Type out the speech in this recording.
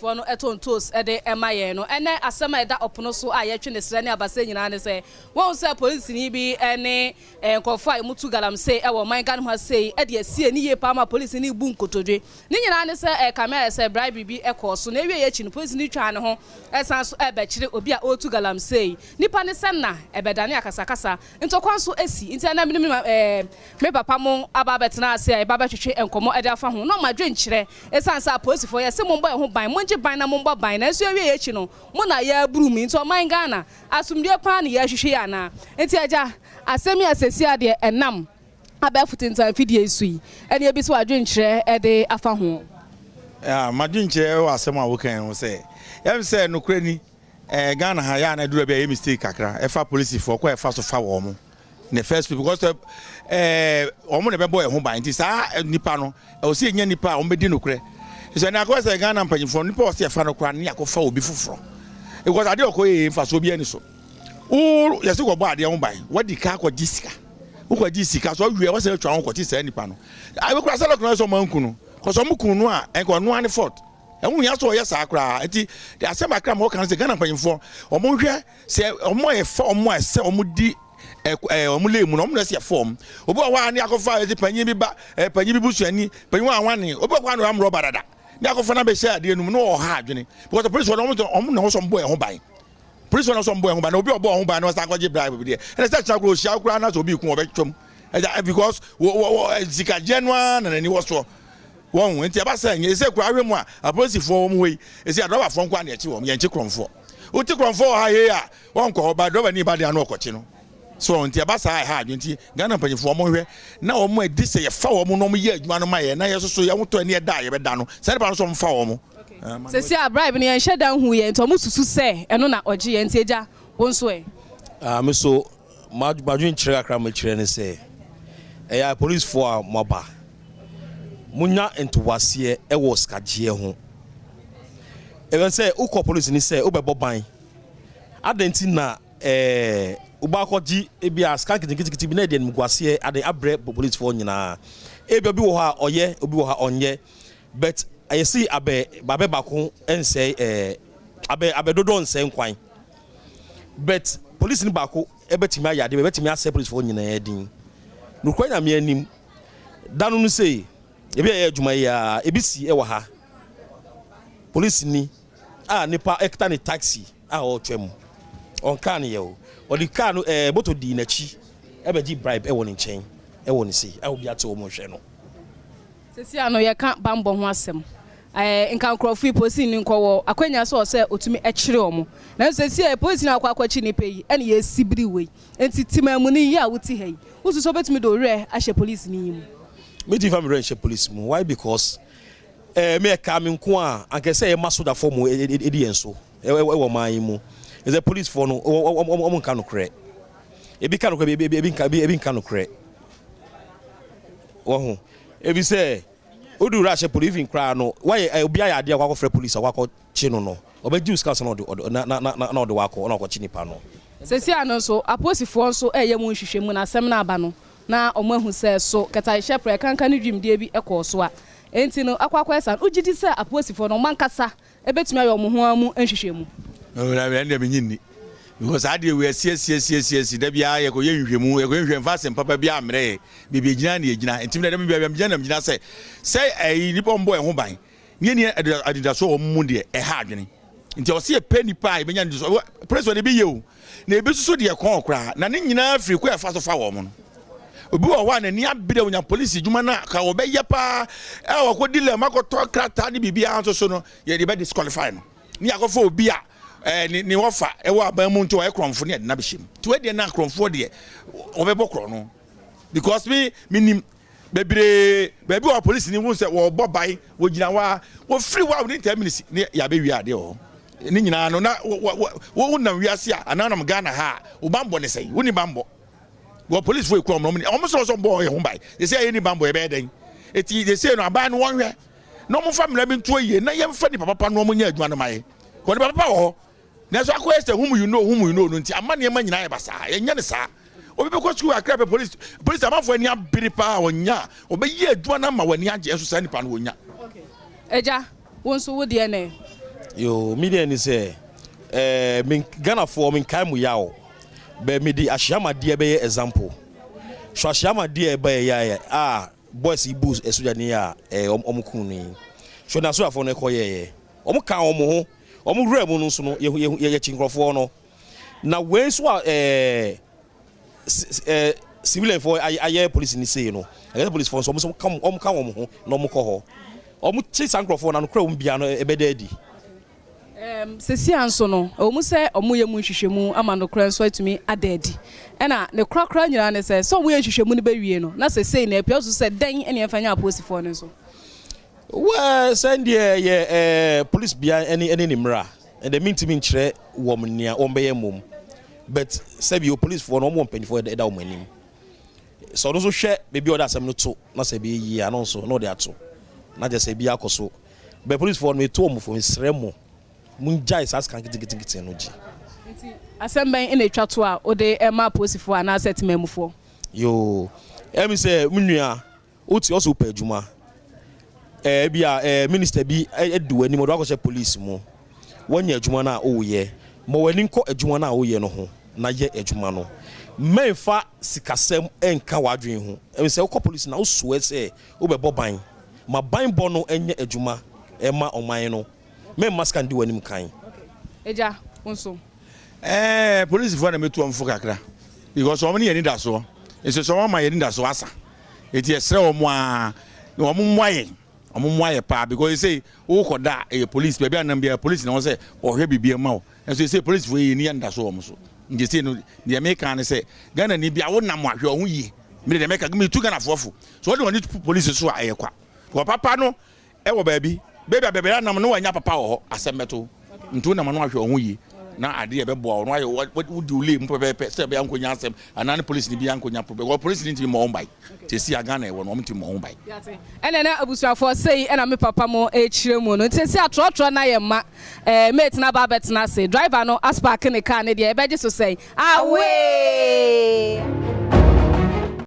Foɔ no tɔ ntoos de ma yɛn no. Ɛnnɛ asɛm a ɛda ɔpono so a yɛtwe ne serɛ ne abasɛ nyinaa ne sɛ, woahu sɛ polisini bi ne nkurɔfoɔ a wɔtu galamsey wɔ ɔman Ghana mu ha sei de asie ne yie paa ma polisini rebu nkotodwe. Ne nyinaa ne sɛ ɛrekame ayɛ sɛ bribery bi kɔɔ so na ɛwieeɛ akyi no polisini twaa ne ho san so rebɛkyere obi a ɔretu galamsey. Nipa ne sɛ na ɛbɛdane akasakasa. Ntɔkwa nso asi. Nti ɛnnɛ me ne me Me papa mo aba abɛtena ase a yɛba abɛtwetwe nkɔmmɔ de afa ho na ɔma adwenkyerɛ. Esiane sɛ apolisifoɔ yɛse mombɔ yɛn ho ban, mongye ban na mombɔ ban, nanso yɛwieɛ akyi no mo na yɛaburu mu yi, nti ɔman Ghana asomdwoeɛ paa na yɛrehwehwɛ yi anaa? Nti agya, asɛm yi a seesei ara deɛ ɛnam abɛɛfo tentan mfidie yi so yi, ɛne yɛbisa w'adwenkyerɛ de afa ho. M'adwenkyerɛ wɔ asɛm a woka yi ho sɛ, ɛm sɛ nokorɛ ni, Ghana ha yɛ a na ɛduru baabi a yɛyɛ mistake kakra ɛfa apolisifoɔ kwan a yɛfa so fa wɔn. In the first place because ɛɛ wɔn na ɛbɛbɔ yɛn ho ban nti saa nipa no ɛwɔ sɛ yɛnya nipa a wɔn bɛdi nokorɛ sɛ ɛna akɔyɛ sɛ Ghana mpanyinfoɔ nipa wɔ sɛ yɛfa no koraa ne akɔfa obi foforɔ because adeɛ ɔkɔ yɛ mfasoɔ bi ani so wo yɛsɛ kɔbɔ adeɛ ho ban wadi ka akɔgye sika wokɔgye sika so awie wɔsɛ atwa ho kɔte saa nipa no abɛkura sɛ lɔkɔnɔ sɛ ɔmo anku no kɔsɛ ɔmo kun no a ɛnka ɔno ane fort ɛho hia sɛ ɔyɛ saa koraa nti asɛm akra ma ɔka no sɛ Ghana mpanyinfoɔ ɔmo nhwɛ Sɛ wɔn a yɛfa wɔn a ɛsɛ wɔn di ɛɛ wɔn lane mu no, wɔn na ɛsɛ yɛfa wɔn. Obi wɔ hɔ a ne akɔfa ɛsɛ panyin bi ba ɛɛ panyin bi busuani panyin wɔn awane. Obi wɔ hɔ a na ɔyɛ amrɔba dada ne akɔfa no abɛhyɛ adeɛ no mu na ɔha adwene because polisi wɔn wɔn wɔn na wɔsɔ bɔ ɛho ban. Polisi wɔn sɔ bɔ ɛho ban na obi a ɔbɔ ɛho ban na ɔsan akɔgye bribe bi deɛ ɛna sɛ kyerɛ koro ohyia koraa na sɛ obi kun ɔbɛtwam ɛgya because wɔ wɔ sikagyeɛ no ara na n'ani wɔ soɔ. Wɔn nti ɛba sɛ nyɛ sɛ kura ahwɛ mu a apolisifoɔ wɔn hɔ yi ɛsɛ adrɔbafoɔ nko ara na yɛkye wɔn yɛnkye korɔmfoɔ. Wote korɔmfoɔ wɔ ha yei a wɔnkɔ hɔ ba drɔba ni ba deɛ ano ɔkɔkye no. So wɔn nti ɛba saa ɛha adwene nti Ghana mpanyinfoɔ wɔn hwɛ na wɔn adi sɛ yɛfa wɔn na wɔn yɛ adwuma no ma yɛn na yɛsoso yɛn ho tɔ ɛne ɛda a yɛbɛda no saa nipa no nso wɔn fa wɔn. Sɛsi a bribe no yɛnhyɛ da nhu yɛ nti ɔmo susu sɛ ɛno na ɔgye yɛ nti agya wo nso ɛ? Ah me so M'adwenkyerɛ kakra a mɛkyerɛ ne sɛ, ɛyɛ apolisifoɔ a moaba, monya ntoboaseɛ wɔ sikagyeɛ ho. Ɛfiri sɛ wokɔ polisi ni sɛ wobɛbɔ ban, adɛn nti na ɛɛ wobɛ akɔgye ebi a sika nketenkete bi na ɛde animguaseɛ ade abrɛ polisifoɔ nyinaa. Ebi obi wɔ hɔ a ɔyɛ, obi wɔ hɔ a ɔnyɛ, but yɛsi abɛ abɛ baako nsɛe ɛɛ abɛ abɛ dodoɔ nsɛe nkwan. But polisini baako bɛtumi ayɛ adeɛ bɛtumi asɛe polisifoɔ nyinaa din. Nokorɛ Nyame anim, da no no sei, ebi a yɛyɛ adwuma yi ara, ebi si wɔ ha. Polisini a nipa ɛkita ne taxi a ɔretwa mu, ɔnkaa no yɛ o, ɔde kaa no ɛɛ moto dii n'akyi ɛbɛgye bribe ɛwɔ ne nkyɛn ɛwɔ ne sei a obi ate wɔn hwɛ no. Seesei ano yɛka bammɔ ho asɛm. Ɛɛ, nka nkurɔfo yi, polisini nkɔ wɔ akwanya sɛ ɔsɛ otumi kyere wɔn. Nanso seesei a polisini akɔ akɔkye nnipa yi, ɛna yɛresi biri wei. Enti temanmuni yi a wote ha yi, wusu sɛ wobetumi de wo werɛ ahyɛ polisini yi mu? Mentumi mfa me werɛ nhyɛ polisi mu. Why? Because ɛɛ me ɛkaa me nko a, anka ɛsɛ yɛma sogyafoɔ mu ɛdi yɛn so ɛwɔ ɔman yi mu. Ɛsɛ polisifoɔ no wɔn nka nokorɛ. Ebi ka nokorɛ, ebi nka ebi nka nokorɛ. Wahu? Efisɛ wodu Russia police even koraa no, wayɛ eh, obi ayɛ adeɛ a wakɔfrɛ police a wakɔkye no no, ɔbɛgye wo sika ansa na ɔde ɔde na na na na ɔde wakɔ na wakɔkye nipa no. Seesei ano nso, apolisifoɔ nso reyɛ mu nhwehwɛmu na asɛm no aba no, na wɔahu sɛ so kɛtɛasehyɛ prɛ kanka ne dwumdie bi kɔɔ so a enti no akɔ akɔyɛ saa no. Wogye di sɛ apolisifoɔ no wɔn ankasa Ebetumi ayɛ wɔn ho ara mu nhwehwɛmu. Ɛno deɛ menye nni because saa adeɛ wei asi asi asi asi asi da biara yɛkɔyɛ nhwehwɛmu yɛkɔyɛ nhwehwɛmu mfa asɛm papa biara mmerɛ yɛ baabi egyina na yɛgyina nti mi na baabi a megyina na megyina sɛ sɛ ɛyi nipa wɔn bɔ ɛho ban ne yɛni anidasoɔ wɔn mu deɛ ɛha adwene nti ɔsɛ yɛpɛ nipa a yɛbɛnya anidasoɔ polisi wɔde bi yɛ o na ebi soso deɛ kɔn koraa na ne nyinaa firi kɔ ɛfa so fa wɔn no Obi wɔ hɔ a n'ani abere onya polisi adwuma no a ka wɔbɛyɛ paa a wɔkɔdi lɛm akɔtɔ krataa ne biribiara nso so no yɛde bɛ disqualify no ne yɛakɔfa obi a ɛɛ ne ne wɔfa ɛwɔ aban mu nti ɔyɛ korɔmfo ne yɛde no abɛhyɛ mu nti wɔdeɛ na korɔmfoɔ deɛ wɔbɛbɔ korɔ no because me menim bebree baabi wɔ polisi ni hu sɛ wɔbɔ ban wɔgyina hɔ a wɔfiri hɔ a within 10 minutes ne yɛabɛwie adeɛ wɔ hɔ ne nyinaa no na wonam wiase a anaa nam Ghana ha a wo bammɔ ne sɛn wonni bammɔ Wɔ polisifo ekura wɔn wɔn wɔn sɛ wɔsɔ bɔ yɛn ho ban. Yɛsɛ yɛn ni banbɔ yɛbɛyɛ dɛn? Eti yɛsɛ no aban no wɔnhwɛ na wɔn fa mmara bi nto yie na yɛnfa nipa papa no wɔn nyɛ adwuma no ma yɛ. Kɔ nipa papa wɔ hɔ. Nanso akɔyɛ sɛ whom you know whom you know no nti ama nneɛma nyinaa yɛ basaa. Yɛnyɛ no saa. Obi bɛkɔ sukuu akra pɛ polisi polisi amanfoɔ ani abere paa wɔnya a wɔbɛyɛ adwuma no ama wɔn ani agye nso saa nipa no wɔnya. Agya, wo nso wo deɛ nɛ? Yoo, me deɛ ne sɛ, eh, me Ghanafoɔ menkae mo yaw, bɛ mede ahyiamadeɛ bɛyɛ example. So ahyiamadeɛ ɛba ɛyɛ a boys yi bu sogyani a eh, wɔn kun no yi. So na asogyafoɔ no ɛkɔ yɛɛyɛ. Wɔn ka wɔn ho, wɔn wura mu no nso no, yɛ yɛ yɛkyi nkurɔfoɔ no. Na wei nso a eh, eh, civilian foɔ ayɛ polisi ni sei no, ɛyɛ polisi foɔ nso wɔn nso ka wɔn ka wɔn ho na wɔn kɔ hɔ. Wɔn kye saa nkurɔfoɔ na nokorɛ wɔn bia no ɛbɛda adi. Erm sesia nso no, ɛwɔ mu sɛ wɔyɛ mu nhwehwɛmu ama nokorɛ nso atumi ada adi. Ɛna ne korakora nyinaa ne sɛ, sɛ wɔyɛ nhwehwɛmu no bɛwie no, na sesei no apia so sɛ dɛn na yɛmfa nyɛ apolisifoɔ no nso. Well, sɛ ndeɛ yɛ eh, police bia ɛne ɛne ne mmra, ɛnde mentumi nkyerɛ wɔn nea wɔn bɛyɛ mmom, but sɛbi o policefoɔ no wɔn wɔ mpanyinfoɔ ɛda wɔn anim. Sɛ ɔno nso hwɛ baabi a ɔde asɛm no to na sɛ ɛbɛyɛ yie a, na ɔno nso na ɔde ato, na kyerɛ sɛ ebi akɔ so. But policefoɔ no meto wɔn fo, mesrɛ mo, mongyae saa sika nketenkete no gye. Nti asɛm bɛn na etwa to a wode rema apolisifoɔ anaasɛ temanmufoɔ? Yoo, ɛmi sɛ me nua, wote ɔsɛ wopɛ adwuma. Ɛɛ ebi a ɛɛ minister bi adi w'anim ɔde wakɔhyɛ police mu. Woanya adwuma no a woyɛ. Ma w'ani nkɔ adwuma no a woyɛ no ho na yɛ adwuma no. Mɛnfa sikasɛm nka w'adwene ho. Ɛmi sɛ wokɔ police na wosoɛ sɛ wobɛbɔ ban. Ma banbɔ no nyɛ adwuma ma ɔman no. Mɛmma sika ndi w'anim kan. Agya, wo nso? Ɛɛ polisifoɔ na mɛtu wɔn fo kakra because wɔn ne yɛn anidasoɔ nso sɛ wɔn ama yɛn anidasoɔ asa eti yɛsrɛ wɔn a na wɔn mmoa yɛn wɔn mmoa yɛ paa because sɛ wokɔ da a ɛyɛ polisi baabi a nam biara polisi na wɔn sɛ wɔhwɛ biribi ama wo nso sɛ polisifoɔ yɛ ni anidasoɔ wɔn so nti sɛ no deɛ meka ne sɛ Ghana ni bi a wonam ahwɛ wɔn ho yie mede deɛ meka metu Ghanafoɔ fo so wɔde wɔn ani to polisi so a ɛyɛ kwa wɔ papa no ɛwɔ baabi baabi a baabi a nam no wanya papa wɔ hɔ asɛm bɛto nti wonam ano ahwɛ wɔn ho yie na adeɛ ɛbɛboa wɔn ayɛ wodi wo lane mu pɛpɛɛpɛ sɛ ɛbɛyɛ nkonya asɛm anaa ne polisi ni bi ankonya problem because polisi ni ntumi mmɔ wɔn ban te si a Ghana ɛwɔ no wɔn ntumi mmɔ wɔn ban. Ɛna na abusuafoɔ sei ɛna me papa mo ɛrekyerɛ mu no nti sɛsi atorɔtorɔ no ayɛ ma ɛɛ mate no aba abɛtena ase driver no aspark ne car no deɛ ɛbɛgye so sɛn awee.